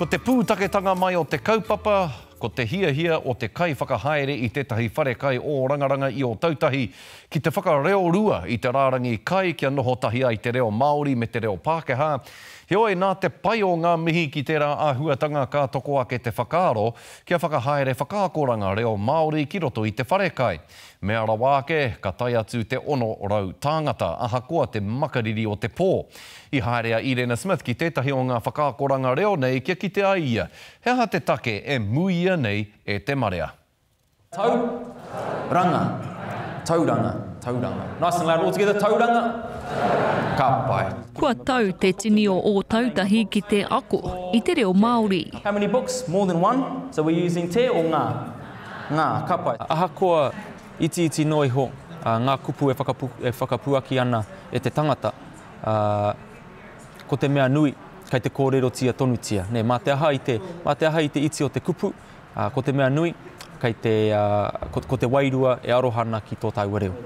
Ko te pūtaketanga mai o te kaupapa, ko te hiahia o te kaiwhakahaere i tētahi wharekai ōrangaranga i Ōtautahi ki te whakareorua i te rārangi kai kia noho tahi ai te reo Māori me te reo Pākehā. Heoi, nā te pai o ngā mihi ki tērā āhuatanga ka toko ake te whakaaro kia whakahaere whakaakoranga reo Māori ki roto i te wharekai. Mea rawa ake, ka tae atu te 600 tāngata, ahakoa te makariri o te pō. I haere a Irena Smith ki tētahi o ngā whakaakoranga reo nei kia kite ai ia, he aha te take e muia nei e te marea. Tau, ranga, tauranga, tauranga. Nice and loud all together, tauranga, ka pai. Kua tau te tini o Ōtautahi ki te ako i te reo Māori. How many books? More than one, so we're using te or ngā? Ngā, ka pai. Ahakoa itiiti noa iho ngā kupu e whakapuaki ana e te tangata, ko te mea nui, kei te kōrerotia tonutia. Nē, mā te aha i te, mā te aha i te iti o te kupu, ko te mea nui, kei te, ko, ko te wairua e aroha ana ki tō tāua reo.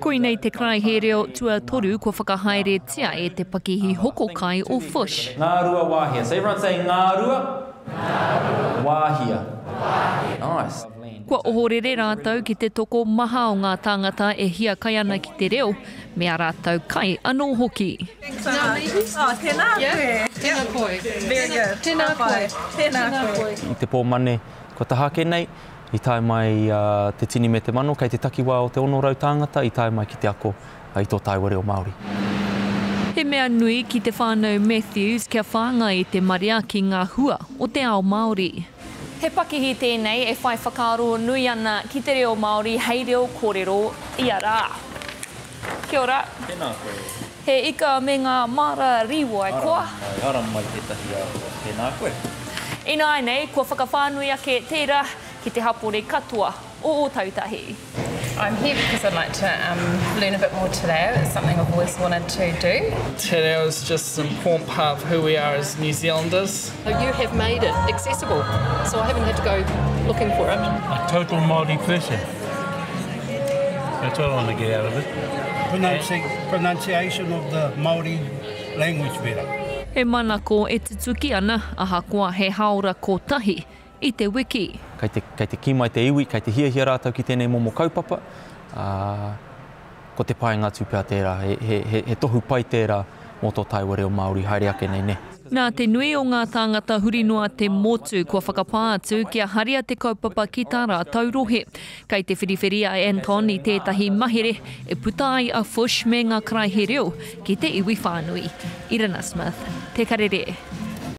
Koinei te karaehe reo tuatoru kua whakahaeretia e te pakihi hoko kai o Fush. Ngā rua wāhia. So everyone say ngā rua. Wāhia. Nice. Kua ohorere rātou ki te tokomaha o ngā tāngata e hiakai ana ki te reo, me ā rātou kai anō hoki. I te pō Mane kua taha ake nei, i tae mai te tini me te mano, kei te takiwā o te 600 tāngata i tae mai ki te ako i tō tāua reo Māori. He mea nui ki te whānau Matthews kia whāngai i te marea ki ngā hua o te ao Māori. He pakihi tēnei e whai whakaaro nui ana ki te reo Māori hei reo kōrero ia rā. Kia ora. Tēnā koe. He ika me ngā māra rīwai, koa? Ara mai, ara mai tētahi āhua. Tēnā koe. Ināianei, kua whakawhānui ake tērā ki te hapori katoa o Ōtautahi. I'm here because I'd like to um, learn a bit more te reo. It's something I've always wanted to do. Te reo is just an important part of who we are as New Zealanders. You have made it accessible, so I haven't had to go looking for it. A total Māori person. That's what I want to get out of it. Pronunci pronunciation of the Māori language better. He manako e tutuki ana, ahakoa he haora kotahi i te wiki. Kei te, kei te kī mai te iwi, kei te hiahia rātou ki tēnei momo kaupapa, ā, ko te painga atu pea tērā, he, he, he, he tohu pai tērā mō tō tāua reo Māori haere ake nei, nē. Nā te nui o ngā tāngata huri noa te motu kua whakapā atu kia haria te kaupapa ki tā rātou rohe. Kei te whiriwhiri a Anton i tētahi mahere e puta ai a Fush me ngā karaehe reo ki te iwi whānui. Irina Smith, Te Karere.